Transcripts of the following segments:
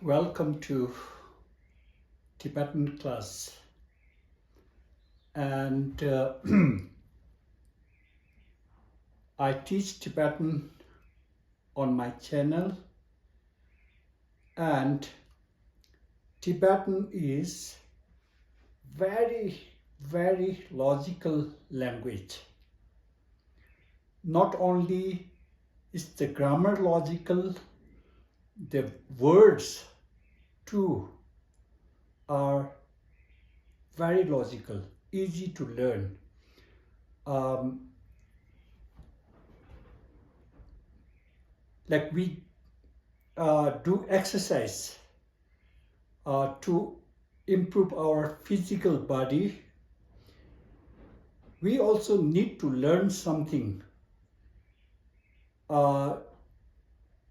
Welcome to Tibetan class. And I teach Tibetan on my channel, and Tibetan is very logical language. Not only is the grammar logical, the words too are very logical, easy to learn. Like we do exercise to improve our physical body. We also need to learn something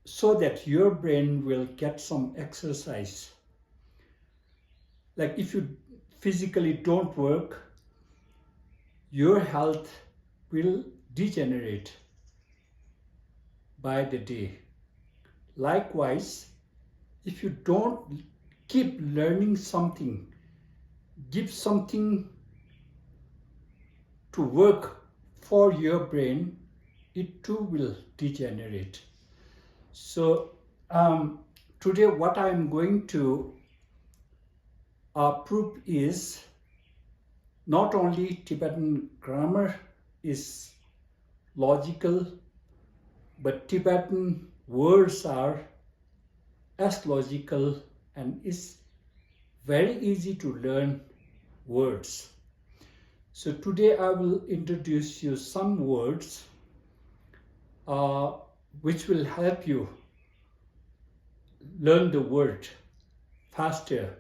so that your brain will get some exercise. Like if you physically don't work, your health will degenerate by the day. Likewise, if you don't keep learning something, give something to work for your brain, it too will degenerate. So today what I am going to prove is not only Tibetan grammar is logical, but Tibetan words are as logical and is very easy to learn words. So today I will introduce you some words which will help you learn the word faster.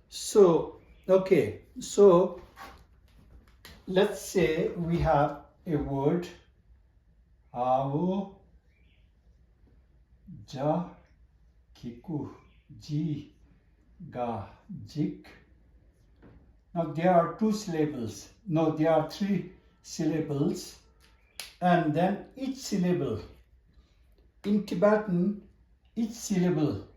So let's say we have a word Ao Ja Kiku Ji Ga Jik. Now there are two syllables. No, there are three syllables, and then each syllable in Tibetan, each syllable,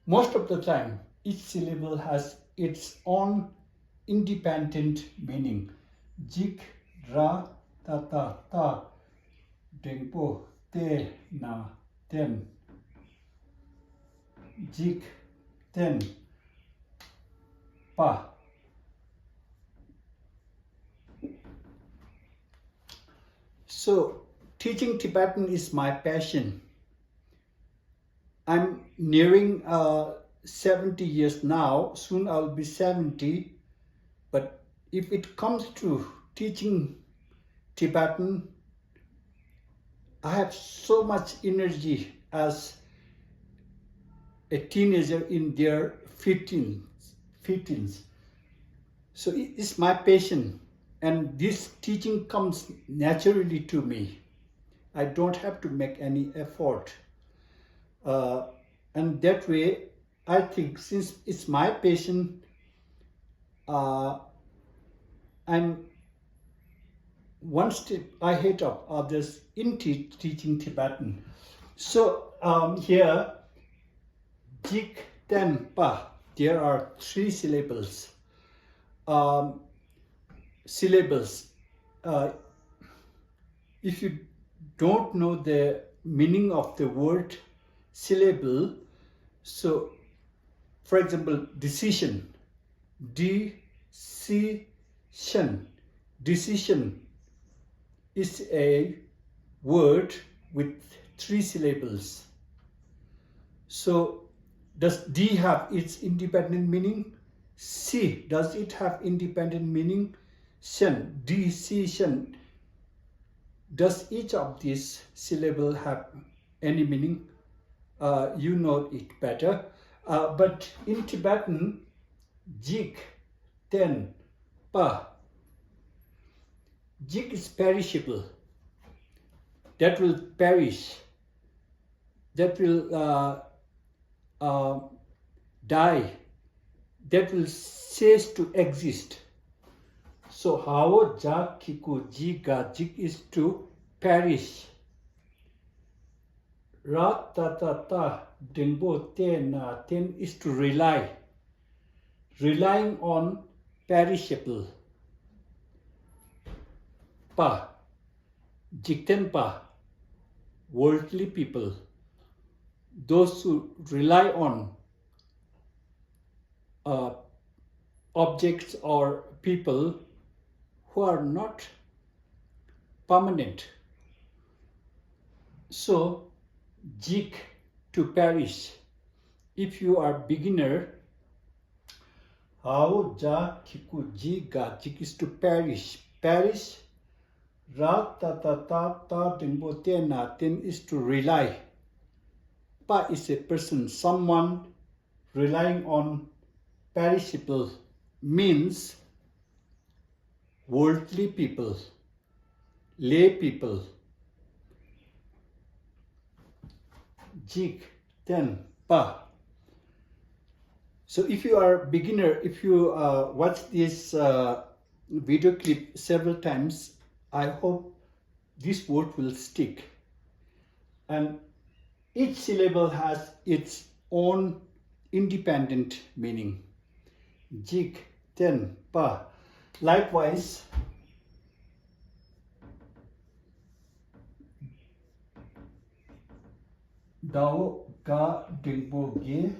most of the time, each syllable has its own independent meaning. Jik, ra, ta ta ta, dengpo, te, na, ten. Jik, ten, pa. So, teaching Tibetan is my passion. I'm nearing 70 years now. Soon I'll be 70. But if it comes to teaching Tibetan, I have so much energy as a teenager in their 15s. So it's my passion. And this teaching comes naturally to me. I don't have to make any effort. And that way, I think since it's my passion, I'm one step ahead of others in teaching Tibetan. So here, Jik, Ten, Pa, there are three syllables. If you don't know the meaning of the word syllable, so for example, decision, decision is a word with three syllables. So does D have its independent meaning? C, does it have independent meaning? Shen, decision. Does each of these syllables have any meaning? You know it better. But in Tibetan, Jik, Ten, Pa. Jik is perishable. That will perish. That will die. That will cease to exist. So Hao Ja Kiku Ji Ga Jik is to perish. Ra ta ta ta dingbo te na ten is to rely. Relying on perishable. Pa. Jikten pa. Worldly people. Those who rely on objects or people who are not permanent. So, jik, to perish. If you are beginner, how ja kiku jiga, jik is to perish. Perish, ra ta ta ta ta dingbo te na ten is to rely. Pa is a person, someone relying on perishable, means worldly people, lay people. Jik, ten, pa. So if you are beginner, if you watch this video clip several times, I hope this word will stick. And each syllable has its own independent meaning. Jik, ten, pa. Likewise, dao, ga, dingbo, ge,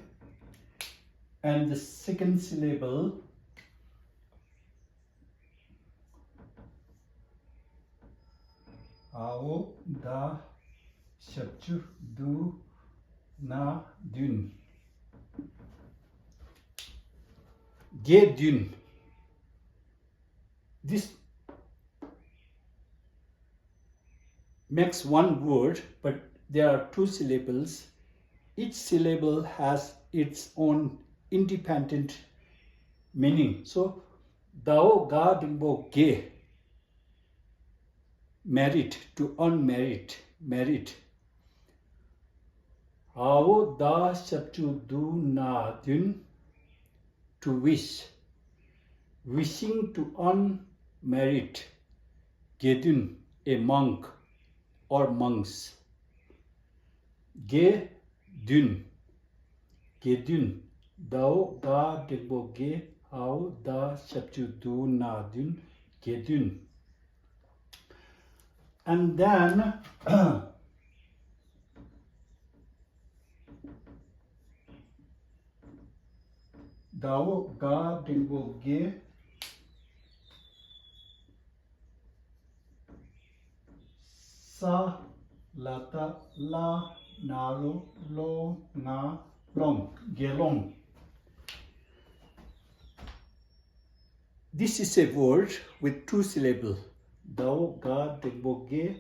and the second syllable, ao, da, shapchu, du, na, dun. Ge, dun. This makes one word, but there are two syllables. Each syllable has its own independent meaning. So, dao, ga, dingbo, ge. Merit, to earn merit, merit. Ao, da, shapchu, du, na, dun, to wish. Wishing to earn merit. Gedun, a monk or monks. Ge, dun. Gedun, dao, ga, dingbo, ge, ao, da, shapchu, du, na, dun, gedun. And then dao, ga, dingbo, ge, sa, lata, la, naro, lo, nga, long, gelong. This is a word with two syllables. Dao, ga, dingbo, ge,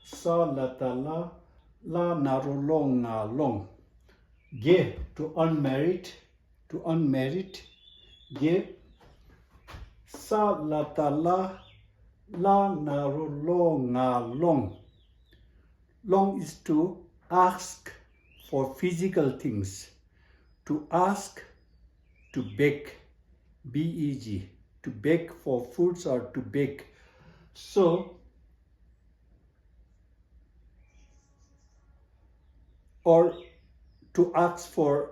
sa, lata, la, naro, lo, nga, long. Ge, to earn merit, to earn merit. Ge, sa, lata, la, naro, lo, nga, long. Long is to ask for physical things. To ask, to beg, B-E-G, to beg for foods or to beg. So, or to ask for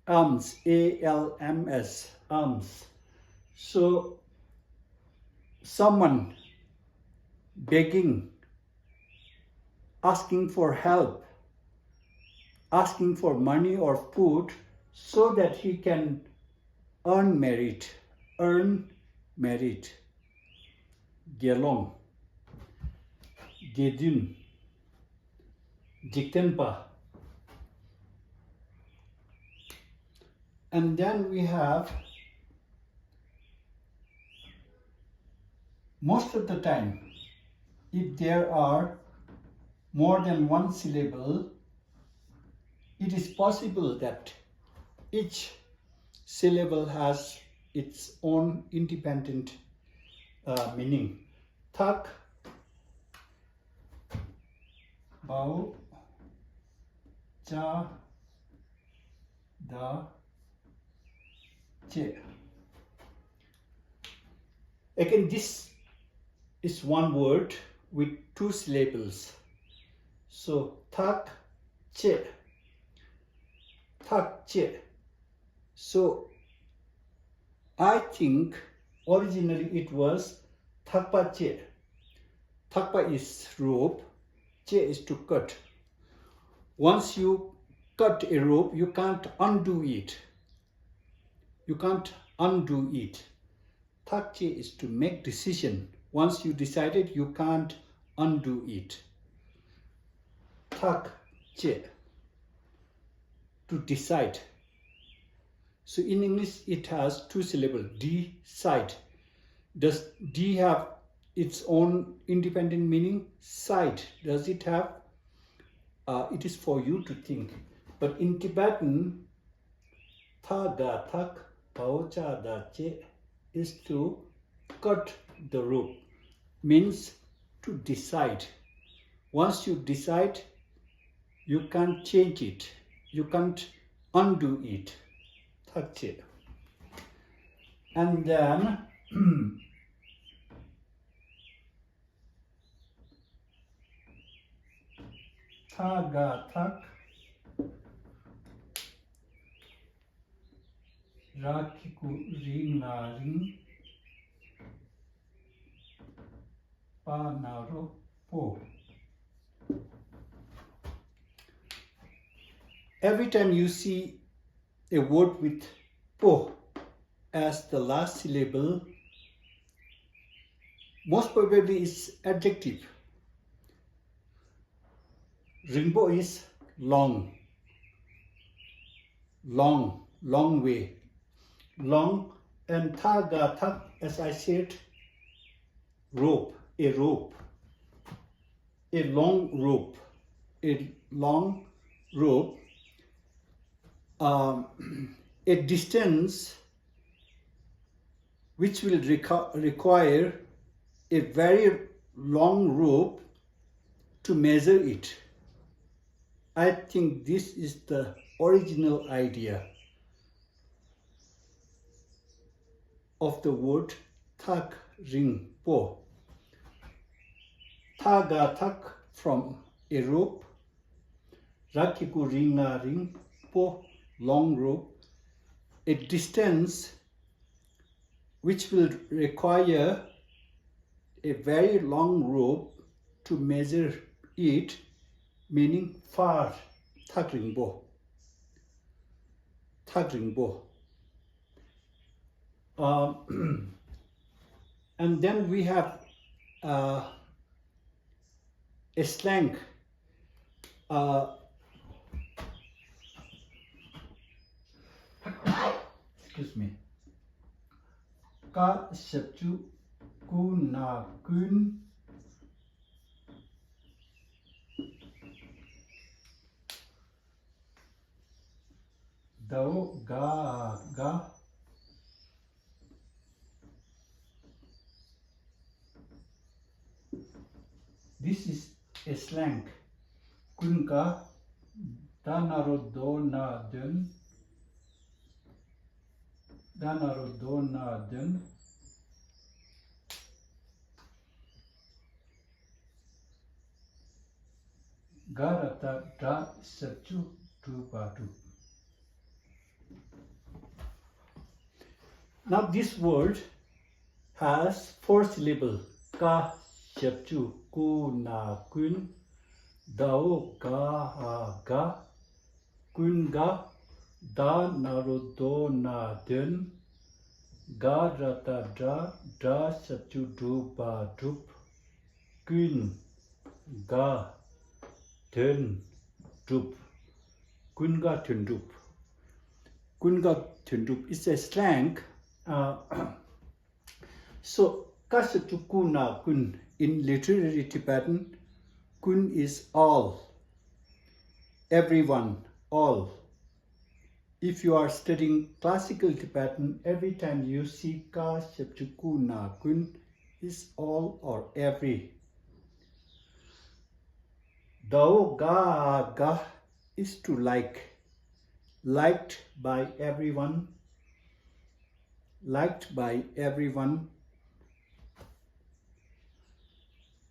alms, A-L-M-S, alms. So, someone begging, asking for help, asking for money or food so that he can earn merit, Gelong, gedun, jiktenpa. And then we have, most of the time, if there are more than one syllable, it is possible that each syllable has its own independent meaning. Tak, bao, cha, da, che. Again, this is one word with two syllables. So, tak, che, thak che. So I think originally it was thakpa che. Thakpa is rope, che is to cut. Once you cut a rope, you can't undo it. You can't undo it. Thak che is to make decision. Once you decided, you can't undo it. Thak che, to decide. So in English, it has two syllables, decide. Does D have its own independent meaning? Side. Does it have? It is for you to think. But in Tibetan, tha ga thak pao cha da che is to cut the rope. Means to decide. Once you decide, you can't change it. You can't undo it. Thak che. And then tha ga thak ra kiku ring na ring pa na ro po. Every time you see a word with po as the last syllable, most probably is adjective. Ringpo is long, long way, long, and tha ga thak, as I said, rope, a rope, a long rope, a long rope, a distance which will require a very long rope to measure it. I think this is the original idea of the word thak ring po. Tha ga thak from a rope, rakiku ring na ring po, long rope, a distance which will require a very long rope to measure it, meaning far, thak ring po. Thak ring po. And then we have a slang. Excuse me. Ka septu ku na kun dao ga ga this is a slang. Kun ka danaro do na den danaro do na den garata da septu tu patu. Now this word has four syllables. Ka septu ku na kun dao ga ga kun ga da naro do na den ga rata da septu du ba dup kun ga den dup kun ga den dup. Kun ga den dup is a slang. So kasatu kuna kun in literary Tibetan, kun is all, everyone, all. If you are studying classical Tibetan, every time you see kasatu kuna kun is all or every. Dao ga ga is to like, liked by everyone, liked by everyone.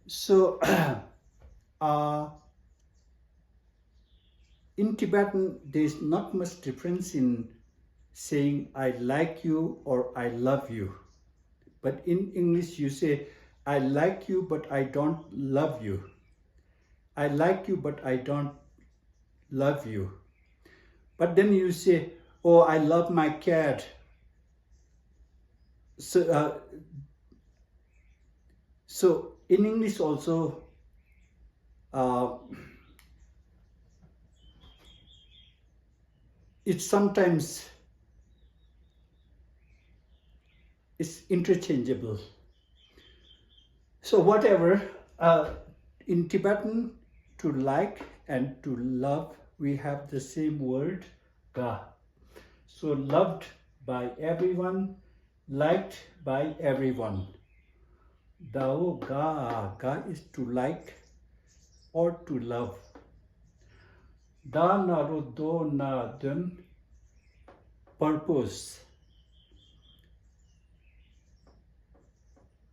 So In Tibetan, there is not much difference in saying I like you or I love you. But in English, you say I like you, but I don't love you. I like you, but I don't love you. But then you say, oh, I love my cat. So in English also, it sometimes is interchangeable. So whatever, in Tibetan, to like and to love, we have the same word, ga. So loved by everyone, liked by everyone. Dao ga, ga is to like or to love. Da na ro do na dun, purpose,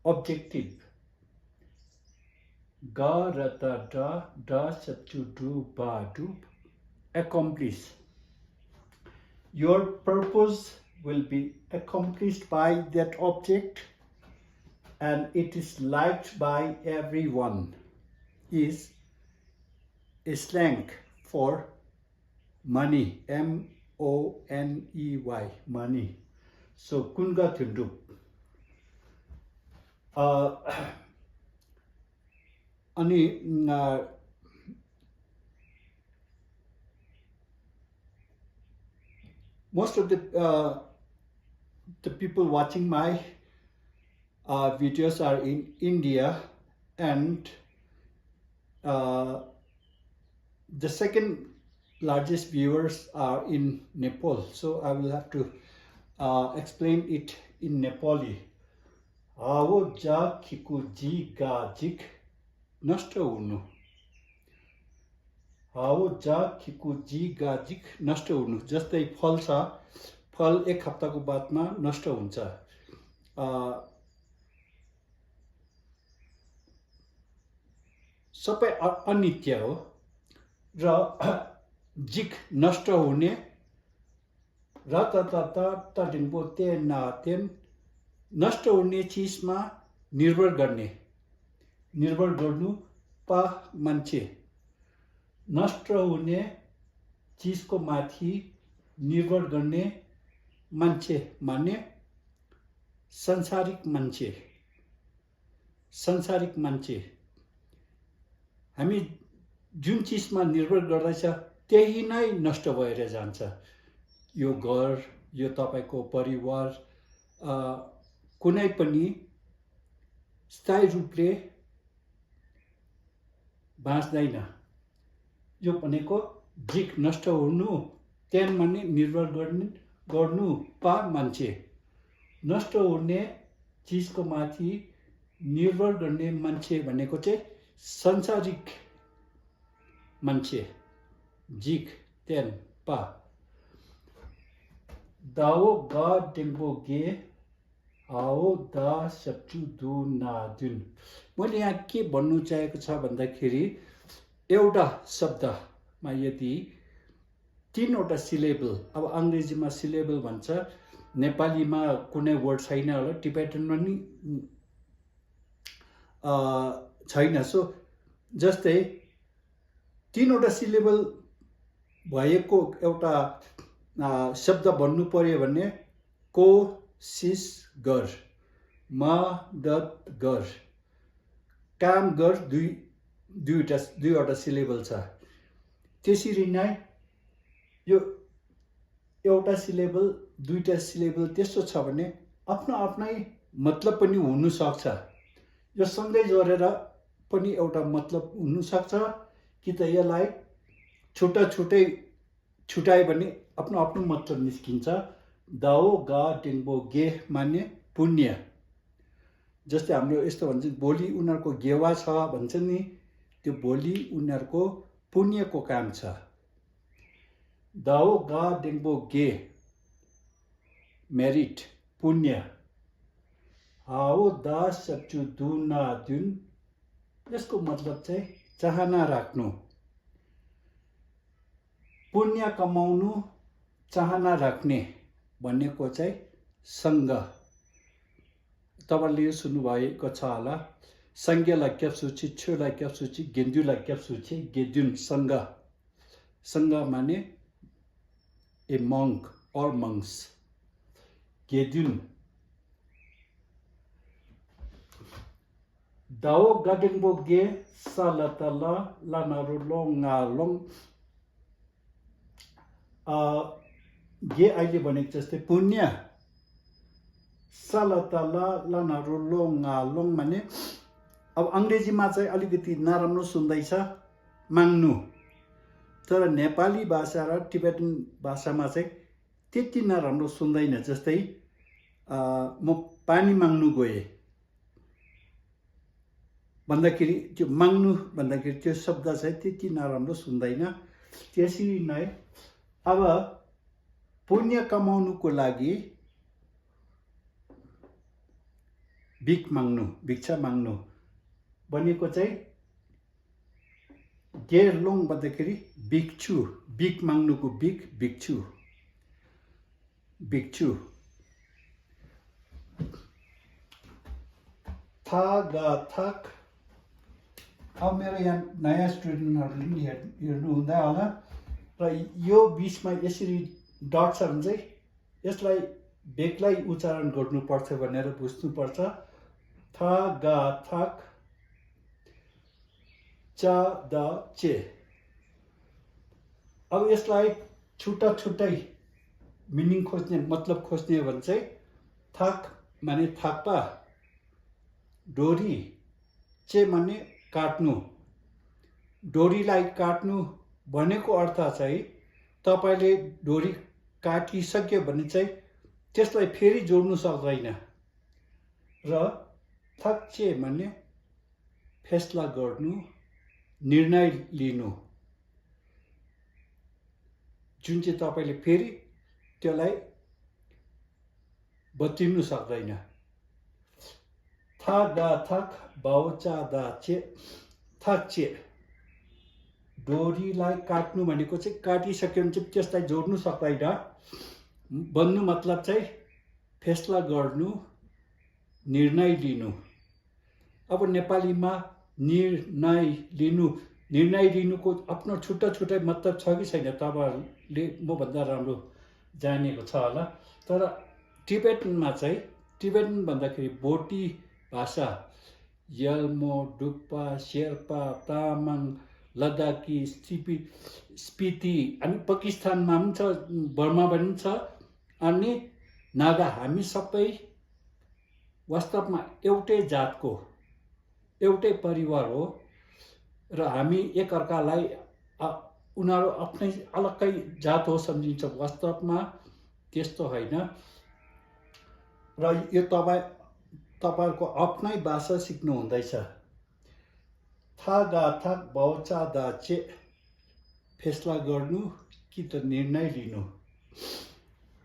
objective. Ga rata da to do ba do, accomplish. Your purpose will be accomplished by that object and it is liked by everyone is a slang for money, M-O-N-E-Y, money. So kunga tundu. Most of the people watching my videos are in India, and the second largest viewers are in Nepal. So I will have to explain it in Nepali. Awo ja kiku ji ga jik nashta hunu. Awo ja kiku ji ga jik nashta hunu. जस्तै फल छ, फल एक हप्ताको बादमा नष्ट हुन्छ. सबै अनित्य हो र जिक नष्ट हुने र तडिनको तेन नष्ट हुने चिजमा निर्भर गर्नु पा मान्छे. नष्ट हुने चिजको माथि निर्भर गर्ने मान्छे माने संसारिक मान्छे. हामी जुन चिजमा निर्भर गर्दैछ त्यही नै नष्ट भएर जान्छ. यो घर, यो तपाईको परिवार, कुनै पनि स्थायी रूपले बाँच्दैन. यो भनेको जिक नष्ट हुनु, त्यन माने निर्भर गर्नु पा मान्छे. नष्ट हुने चिजको माथि निर्भर गर्ने मान्छे भनेको चाहिँ संसारिक मान्छे. जिक त्यन पा. दाओ गा डेङ्बो गे आओ दा सप्चु दु ना जुन. मैले यहाँ के भन्नु चाहेको छ भन्दाखेरि एउटा शब्दमा यदि तीनवटा सिलेबल, अब अङ्ग्रेजीमा सिलेबल भन्छ, नेपालीमा कुनै वर्ड छैन होला, टिबेटनमा नि छैन. सो जस्तै तीनवटा सिलेबल भएको एउटा शब्द भन्नु पर्यो भने कोसिस गर, मद्दत गर, काम गर, दुईवटा सिलेबल छ. त्यसरी नै यो एउटा सिलेबल, दुईटा सिलेबल त्यस्तो छ भने आफ्नो आफ्नै मतलब पनि हुन सक्छ. यो सँगै जोडेर पनि एउटा मतलब हुन सक्छ कि त यसलाई छुटायो भने आफ्नो आफ्नो मतलब निस्किन्छ. दाओ गा टेङ्बो गे माने पुण्य. जस्तै हाम्रो यस्तो भन्छ भोलि उनीहरूको गेवा छ भन्छ नि, त्यो भोलि उनीहरूको पुण्यको काम छ. दाओ गा टेङ्बो गे मेरिट, पुण्य. आओ दा सप्चु दुना जुन, यसको मतलब चाहिँ चाहना राख्नु. पुण्य कमाउनु चाहना राख्ने भन्नेको चाहिँ सङ्घ। तपाईँले यो सुन्नुभएको छ होला। सङ्घलाई क्याप्सुची, छुलाई क्याप्सुची, गेन्द्युलाई क्याप्सुची, गेद्युन सङ्घ। सङ्घ माने ए मङ्क और मङ्स। गेद्युन दाओ गाडेङबो गे सालतला लानारु लोङ गे अहिले भनेको जस्तै पुण्य, सालतला लानारु लोङ माने अब अङ्ग्रेजीमा चाहिँ अलिकति नराम्रो सुन्दैछ माग्नु, तर नेपाली भाषा र टिबेटन भाषामा चाहिँ त्यति नराम्रो सुन्दैन। जस्तै म पानी माग्नु गएँ भन्दाखेरि त्यो माग्नु भन्दाखेरि त्यो शब्द चाहिँ त्यति नराम्रो सुन्दैन। त्यसरी नै अब पुण्य कमाउनुको लागि भिक्षा माग्नु भनेको चाहिँ गेरलोङ भन्दाखेरि भिक्षु, भिख माग्नुको भिक्षु। थाक अब मेरो यहाँ नयाँ स्टुडेन्टहरूले पनि हेर्नु हुँदा होला र यो बिचमा यसरी डट छ भने चाहिँ यसलाई बेग्लै उच्चारण गर्नुपर्छ भनेर बुझ्नुपर्छ। थाक चा द चे। अब यसलाई छुट्टै मिनिङ खोज्ने, मतलब खोज्ने हो भने चाहिँ थाक माने थाक्पा, डोरी, चे माने काट्नु। डोरीलाई काट्नु भनेको अर्थ चाहिँ तपाईँले डोरी काटिसक्यो भने चाहिँ त्यसलाई फेरि जोड्नु सक्दैन। र थक्चे भन्ने फैसला गर्नु, निर्णय लिनु, जुन चाहिँ तपाईँले फेरि त्यसलाई बदलिनु सक्दैन। थक बाउचा दा चे थक्चे। डोरीलाई काट्नु भनेको चाहिँ काटिसक्यो भने चाहिँ त्यसलाई जोड्नु सक्दैन। भन्नु मतलब चाहिँ फैसला गर्नु, निर्णय लिनु। अब नेपालीमा निर्णय लिनुको आफ्नो छुट्टै मतलब छ कि छैन तपाईँहरूले मभन्दा राम्रो जानेको छ होला। तर टिबेटनमा चाहिँ, टिबेटन भन्दाखेरि बोटी भाषा, यल्मो, डुक्पा, शेर्पा, तामाङ, लद्दाखी, स्पिति, अनि पाकिस्तानमा पनि छ, बर्मा पनि छ, अनि नागा। हामी सबै वास्तवमा एउटै जातको, एउटै परिवार हो र हामी एकअर्कालाई उनीहरू आफ्नै अलग्गै जात हो सम्झिन्छ। वास्तवमा त्यस्तो होइन। र यो तपाईँहरूको आफ्नै भाषा सिक्नु हुँदैछ। थक बाउचा दा चे। फैसला गर्नु कि त निर्णय लिनु।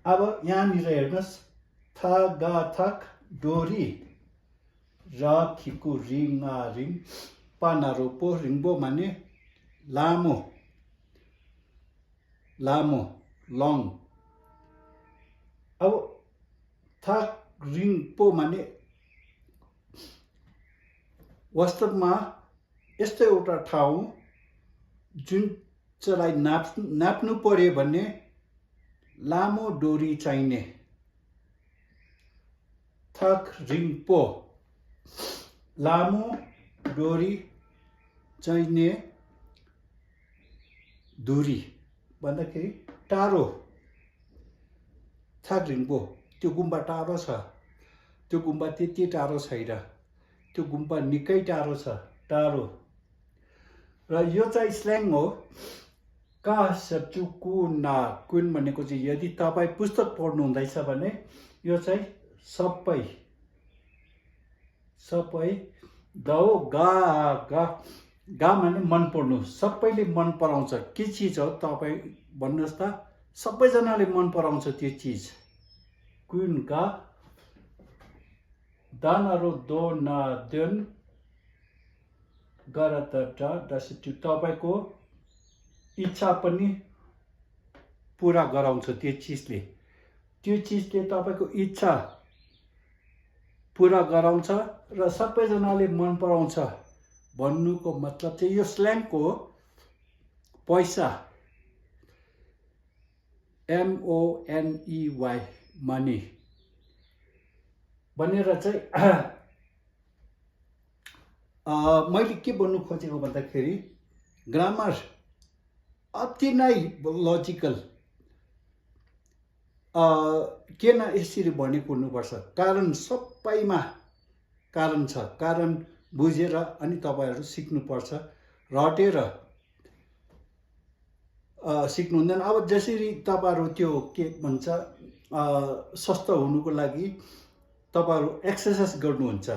अब यहाँनिर हेर्नुहोस्, थक डोरी, राखीको रिङा रिङ, पानारोपो रिङ्बो माने लामो, लङ। अब थक रिङपो माने वास्तवमा यस्तो एउटा ठाउँ जुन चाहिँलाई नाप्नु पर्यो भने लामो डोरी चाहिने। थक रिङपो, लामो डोरी चाहिने दूरी भन्दाखेरि टाढो। थक रिङपो, त्यो गुम्बा टाढो छ, त्यो गुम्बा त्यति टाढो छैन, त्यो गुम्बा निकै टाढो छ, टाढो। र यो चाहिँ स्ल्याङ हो। का सचुकु ना कुन भनेको चाहिँ यदि तपाईँ पुस्तक पढ्नु हुँदैछ भने यो चाहिँ सबै दो गा माने मन पर्नु, सबैले मन पराउँछ। के चिज हो तपाईँ भन्नुहोस् त? सबैजनाले मन पराउँछ त्यो चिज। कुन का दानहरू दो ना देन गरत दसिटु, तपाईँको इच्छा पनि पुरा गराउँछ त्यो चिजले तपाईको इच्छा पुरा गराउँछ र सबैजनाले मन पराउँछ भन्नुको मतलब चाहिँ यो स्ल्याङको पैसा MONEY मनी भनेर चाहिँ मैले के भन्नु खोजेको भन्दाखेरि ग्रामर अति नै लजिकल किन यसरी भनेको हुनुपर्छ कारण सबैमा कारण छ कारण बुझेर अनि तपाईहरु सिक्नुपर्छ रटेर सिक्नु हुँदैन अब जसरी तपाईहरु त्यो के भन्छ स्वस्थ हुनुको लागि तपाईहरु एक्सरसाइज गर्नुहुन्छ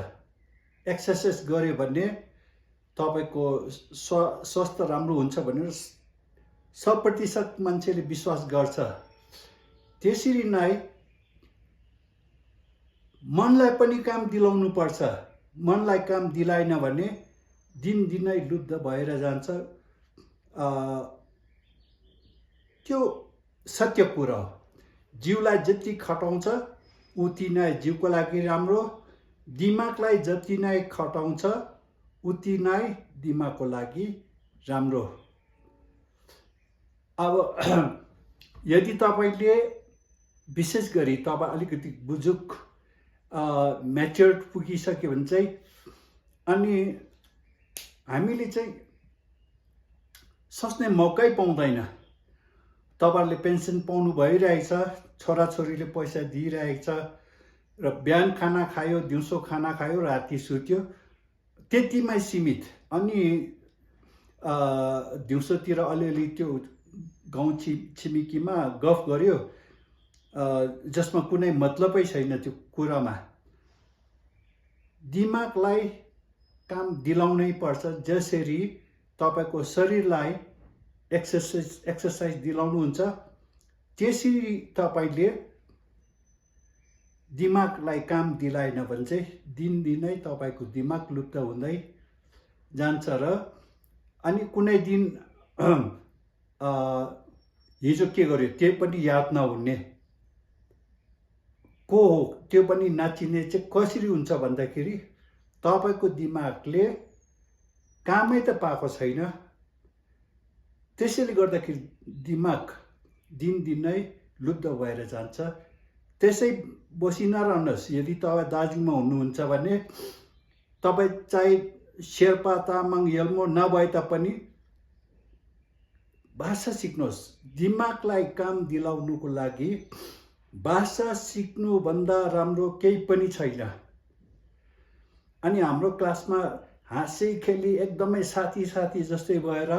एक्सरसाइज गर्यो भने तपाईको स्वास्थ्य राम्रो हुन्छ भनेर 100% मान्छेले विश्वास गर्छ त्यसरी नै मनलाई पनि काम दिलाउनु पर्छ मनलाई काम दिलाएन भने दिनदिनै लुप्त भएर जान्छ त्यो सत्य कुरा हो जीवलाई जति खटाउँछ उति नै जीवको लागि राम्रो दिमागलाई जति नै खटाउँछ उति नै दिमागको लागि राम्रो अब यदि तपाईले विशेष गरी तपाई अलिकति बुजुर्ग म्याच्योर्ड पुगिसक्यो भने चाहिँ अनि हामीले चाहिँ सोच्ने मौकै पाउँदैन तपाईहरुले पेन्सन पाउनु भइरहेछ छोराछोरीले पैसा दिइरहेछ र बिहान खाना खायो दिउँसो खाना खायो राति सुत्यो त्यतिमै सीमित अनि दिउँसोतिर अलिअलि त्यो गाउँ छिमेकीमा गफ गर्यो जसमा कुनै मतलबै छैन त्यो कुरामा दिमागलाई काम दिलाउनै पर्छ जसरी तपाईको शरीरलाई एक्सरसाइज दिलाउनुहुन्छ त्यसरी तपाईले दिमागलाई काम दिलाएन भने चाहिँ दिनदिनै तपाईको दिमाग लुप्त हुँदै जान्छ र अनि कुनै दिन हिजो के गर्यो त्यो पनि याद नहुने को हो त्यो पनि नाचिने चाहिँ कसरी हुन्छ भन्दाखेरि तपाईको दिमागले कामै त पाएको छैन त्यसैले गर्दाखेरि दिमाग दिनदिनै लुप्त भएर जान्छ त्यसै बसी नरहनुहोस् यदि तपाई दार्जिलिङमा हुनुहुन्छ भने तपाई चाहिँ शेर्पा तामाङ यल्मो नभए तापनि भाषा सिक्नुहोस् दिमागलाई काम दिलाउनुको लागि भाषा सिक्नु भन्दा राम्रो केही पनि छैन अनि हाम्रो क्लासमा हाँसी खेली एकदमै साथी जस्तै भएर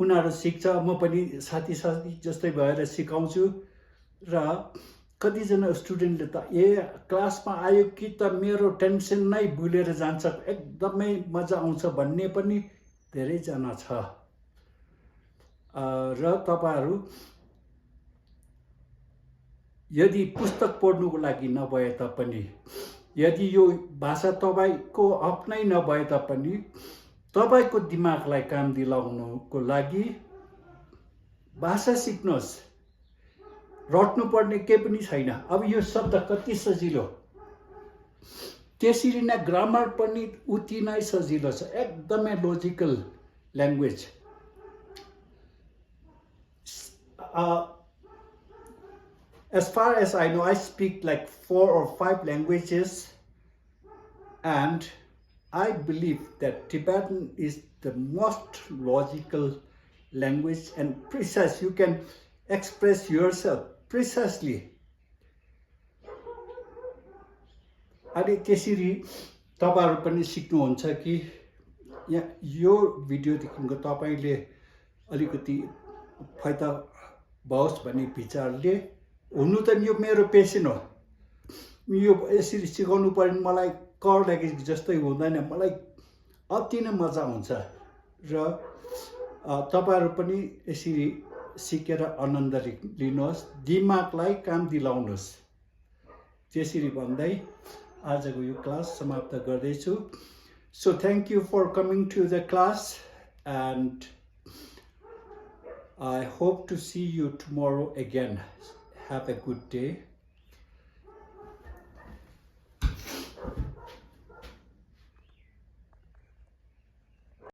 उनीहरु सिक्छ म पनि साथी जस्तै भएर सिकाउँछु र कतिजना स्टुडेन्टले त क्लासमा आयो कि त मेरो टेन्सन नै भुलेर जान्छ एकदमै मजा आउँछ भन्ने पनि धेरै जना छ र तपाईहरु यदि पुस्तक पढ्नुको लागि नभए तापनि यदि यो भाषा तपाईको आफ्नै नभए तापनि तपाईको दिमागलाई काम दिलाउनुको लागि भाषा सिक्नुहोस् रट्नु पर्ने के पनि छैन अब यो शब्द कति सजिलो त्यसरी नै ग्रामर पनि उति नै सजिलो छ एकदमै logical language as far as I know I speak like 4 or 5 languages and I believe that Tibetan is the most logical language and precise. You can express yourself precisely. अनि त्यसरी तपाईहरु पनि सिक्नुहुन्छ कि यो भिडियोदेखिको तपाईले अलिकति फाइदा होस् भन्ने विचारले हुनु त यो मेरो पेसन हो यो यसरी सिकाउनु पर्ने मलाई कर लागि जस्तै हुँदैन मलाई अति नै मजा आउँछ र तपाईहरु पनि यसरी सिकेर आनन्द लिनुहोस् दिमागलाई काम दिलाउनुहोस् त्यसरी भन्दै आजको यो क्लास समाप्त गर्दैछु so thank you for coming to the class and I hope to see you tomorrow again. Have a good day.